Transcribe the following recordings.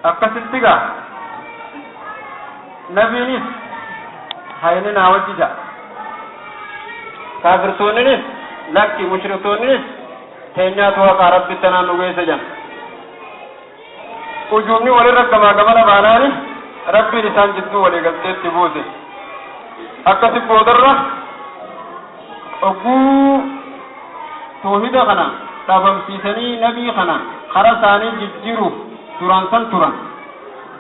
Akkasitti gaa nabiinis hayni naa wajji ja'a, kaafirtoonninis lakki, mushriktoonninis teenyaatu haqaa, Rabbitti tanaan nu geessa jan. Ujuubni walirra gamaa gamana baanaani Rabbiin isaan jidduu walii galteetti buuse. Akkasi boodarra ogguu toohida kana dhabamsiisanii nabii kana kara isaanii jijjiiruuf duraan san turan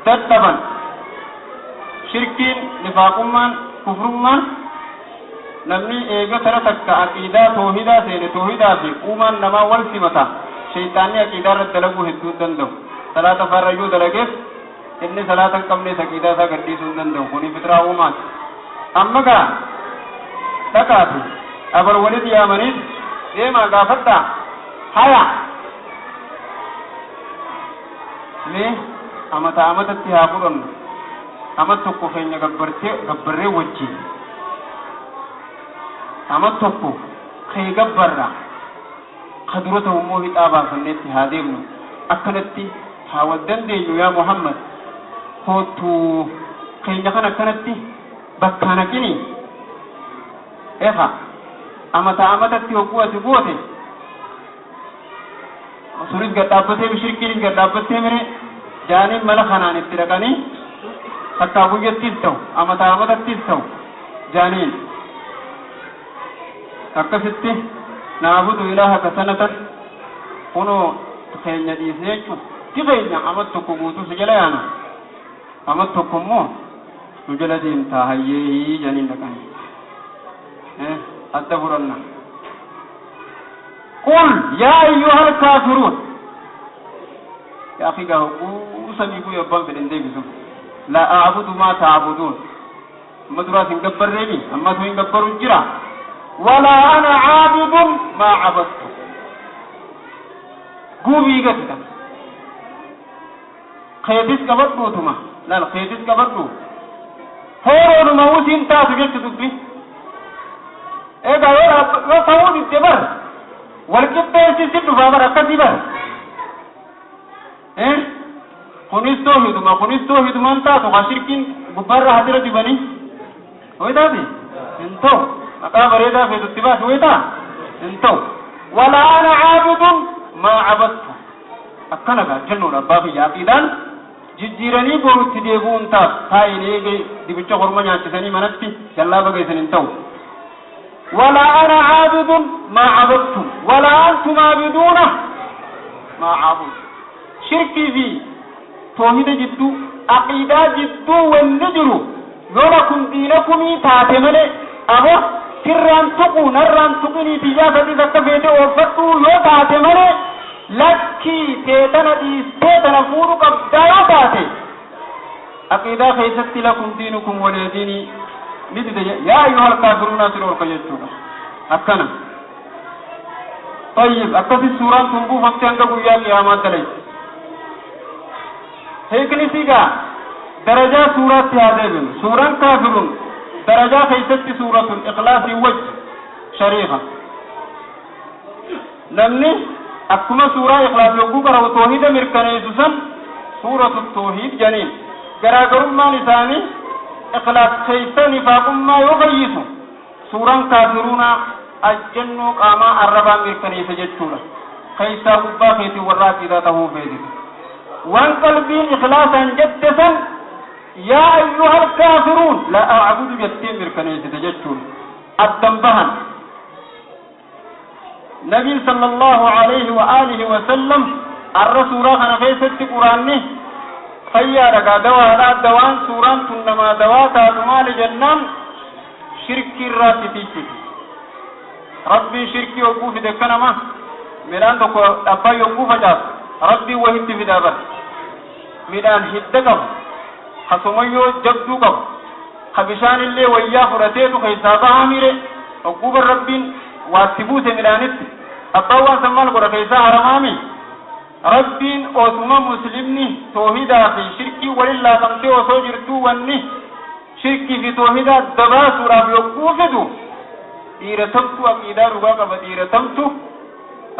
dadhaban. Shirkiin, nifaaqummaan, kufrummaan, namni eega tara takka aqiidaa toohidaa seene, toohidaa fi uumaan namaa wal simata, shayxaanni aqiidaa irratti dalaguu hedduu hin danda'u. Salaata farrayyuu dalageef inni salaata hin qabnes aqiidaa isaa gadhiisuu hin danda'u. Kuni fitraa uumaati. Amma gaa dhaqaati abar walitti yaamaniit deemaa gaafadhaa, haya mee amata amatatti haa fudhannu, amat tokko keenya gabbartee gabbarree wajjin amat tokko kee gabbarra, ka dura ta'u immoo hixaa baafanneetti haa deemnu, akkanatti haa wal dandeenyu. Yaa Muhammad, koottu keenya kan akkanatti bakkaa naqini efa amata amatatti hogguu ati goote sunis gad dhaabbatee shirkiinis gad dhaabbattee mire jaaniin. Mala kanaan itti dhaqanii takkaa guyyattis ta'u amata amatattis ta'u jaaniin. Akkasitti naabudu ilaahaka sanatan, kunoo keenya dhiisnee cufti keenya amat tokko guutuu si jala yaana, amat tokko immoo nu jala deemtaa, hayyee janiin. Dhaqanii adda fudhanna. قل يا أيها الكافرون. يا أخي قال سميكو يبان في الانديبسو لا أعبد ما تعبدون، أما دراس نقبر ريمي أما سوين قبر الجرا، ولا أنا عابد ما عبدتم. قومي قتتا قيدس قبضوتما لا قيدس قبضو هورون موسين تاسو جلت دبي. Egaa yoo ta'uu didde bar walqixxeessisi dhufaa bar akkasii bar. Kunis toohiduma, kunis toohidumaan taatu ka shirkiin gubbaarra hadira dibanii way taati hin ta'u. Maqaa bareedaa feetutti baasi way ta'a hin ta'u. ولا أنا عابد ما عبدت. Akkana gaa jennuudha. Abbaa kiyya aqiidaan jijjiiranii borutti deebi'uun taatu taa'in eegee dibicha horma nyaachisanii manatti jallaa bageessan hin ta'u. ولا أنا عابد ما عبدتم ولا أنتم عابدون ما عبد. شركي في توحيد جدو عقيدة جدو والنجر لكم دينكم تاتمني أبو تران تقو نران تقني تجافة تكفيت وفتو يو تاتمني لكي تيتنا ديستيتنا فورو قبدا يو تاتي عقيدة خيست لكم دينكم ولي ديني ni dide. يا أيها الكافرون سرور jechuudha akkana. طيب, akkasi suuraan tun buufamte hanga guyyaa qiyaamaa dalayte. Hiikni sigaa darajaa suuraatti haa deebinu. Suuraan kaafiruun darajaa keeysatti suuratul ikhlaasii wajji shariika. Namni akkuma suuraa ikhlaas yogguu qara'u toohida mirkaneessu san suuratu toohid janiin. Garaagarummaan isaanii ikhlaas keeysa nifaaqummaa yoo fayyisu, suuraan kaafiruuna ajjannoo qaamaa arrabaa mirkaneessa jechuudha. Keeysaa gubbaa keetii warra aqiidaa tahuu feesisu waan qalbiin ikhlaasaan jette san يا أيها الكافرون لا أعبد jettee mirkaneessite jechuudha. Addan bahan. نبي صلى الله عليه وآله وسلم arra suuraa kana keessatti quraanni fayyaadha gaa, dawaadha. Dawaan suuraan tun namaa dawaa taatu maali jennaan, shirkii irraa si tiichiti. Rabbiin shirkii yogguu fide kanama midhaan tokko abbaa yogguu facaasu Rabbiin wahitti fidaa bar, midhaan hidda qabu, kasumayyoo jabduu qabu, ka bishaan illee wayyaa fudhateetu keessaa bahaa mire. Hogguu bar Rabbiin waatti buuse midhaanitti, abbaan waan san maal godha? Keessaa haramaami. Rabbiin osuma muslimni toohidaa fi shirkii walin laaqamtee osoo jirtuu, wanni shirkii fi toohidaa dabaasuudhaaf yogguu fidu, dhiira tamtu aqiidaa dhugaa qaba, dhiira tamtu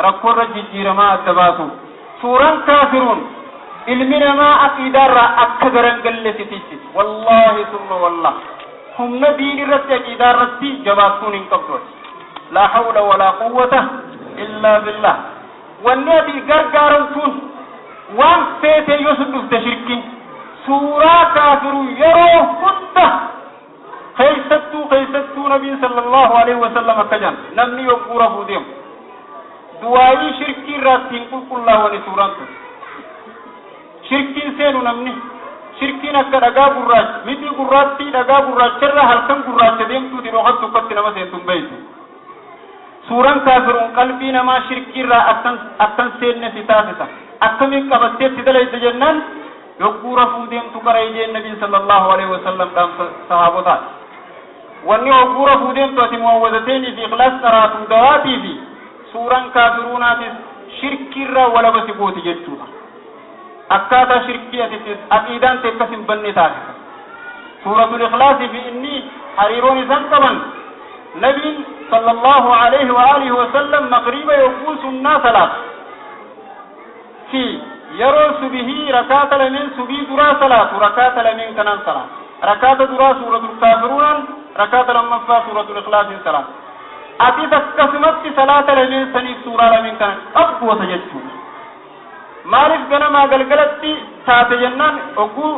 rakkoorra jijjiiramaa adda baasu. Suuraan kaafiruun Ilmi namaa aqiidaarraa akka garangalle si tiksiti. Wallaahi summa wallah. Humna diin irratti aqiidaa irratti jabaattuun hin qabdu. Laa hawla walaa quwwata illaa billah. Wanni ati gargaaramtuun waan feete yoo sun dhufte shirkiin suuraa kaafiruu yeroo hunda keessattuu nabiin sallallahu alaihi wasallam akka jedhan namni yogguu rafuu deemu du'aayii shirkii irraa ittiin qulqullaawani suuraan tun. Shirkiin seenu namni shirkiin akka dhagaa gurraacha miti gurraattii dhagaa gurraacharra halkan gurraacha deemtuuti dhokattu akkatti nama seentu hin beeytu. Suuraan kaafiruun qalbii namaa shirkii irraa akkan seenne si taasisa. Akkamiin qabatteetti dalayte jennaan yogguu rafuu deemtu qara ijeen nabiin sallallahu alaihi wasallam dhaamsa sahaabotaati. Wanni yogguu rafuu deemtu ati muawwazateenii fi ikhlaas qaraatu dawaatii fi suuraan kaafiruunaatis shirkii irraa walaba si gooti jechuudha. Akkaataa shirkii ati aqiidaan ta'e akkas hin banne taasisa. Suuratul ikhlaasii fi inni hariiroon isaan qaban nabiin sallallahu alaihi wa alihi wa sallam magriba yogguu sunnaa salaatu fi yeroo subihii rakaata lameen subii duraa salaatu rakaata lameen kanaan salaatu. Rakaata duraa suuratul kaafiruunaan rakaata lammaffaa suuratul ikhlaasiin salaatu. Atis akkasumatti salaata lameen saniif suuraa lameen kana qabgoota jechuudha. Maaliif ganamaa galgalatti taate jennaan yogguu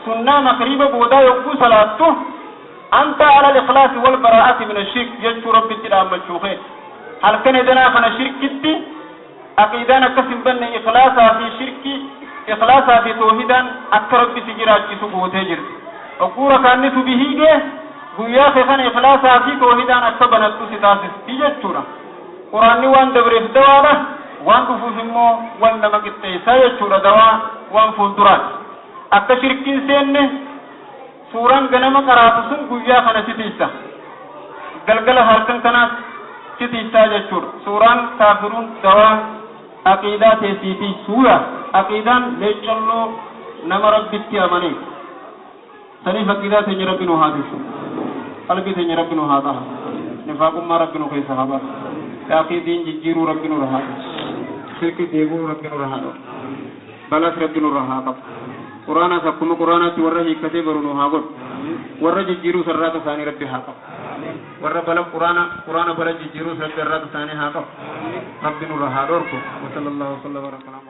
sunnaa magriba boodaa yogguu salaattu anta ala al-ikhlaasi wal baraa'ati min ashirk jechuu rabbitti dhaammachuu kee. Halkan edanaa kana shirkitti aqiidaan akkas hin banne ikhlaasaa fi shirki ikhlaasaa fi toohidaan akka rabbi si jiraachisu gootee jirti. Yogguu rakaanni subihii gee guyyaa kee kana ikhlaasaa fi toohidaan akka banattu si taasisti jechuudha. Quraanni waan dabreef dawaadha. Waan dhufuuf immoo waan nama qixxeessaa jechuudha dawaa waan fuulduraati. Akka shirkiin seenne suuraan ganama qaraatu sun guyyaa kana si tiisa. Galgala halkan kanaas si tiisaa jechuudha. Suuraan kaafiruun dawaa aqiidaa teessiitii suura. Aqiidaan leeccalloo nama rabbitti amanee. Saniif aqiidaa teenya rabbi nu haa tiisu. Qalbii teenya rabbi nu haa ta'a. Nifaaqummaa rabbi nu keessa haa baasu. Aqiidiin jijjiiruu rabbi nu haa dhiisu. Shirki deebuu rabbi nurra haa qabu. Balaas rabbi nurra haa qabu. Quraanaas akkuma quraanaatti warra hiikkatee baru nu haa godhu. Warra jijjiiruu sarraata isaanii rabbi haa qabu. Warra bala quraana bala jijjiiruu rabbi irraata isaanii haa qabu. Rabbi nurra haa dhorku. Wa sallallahu wa sallam.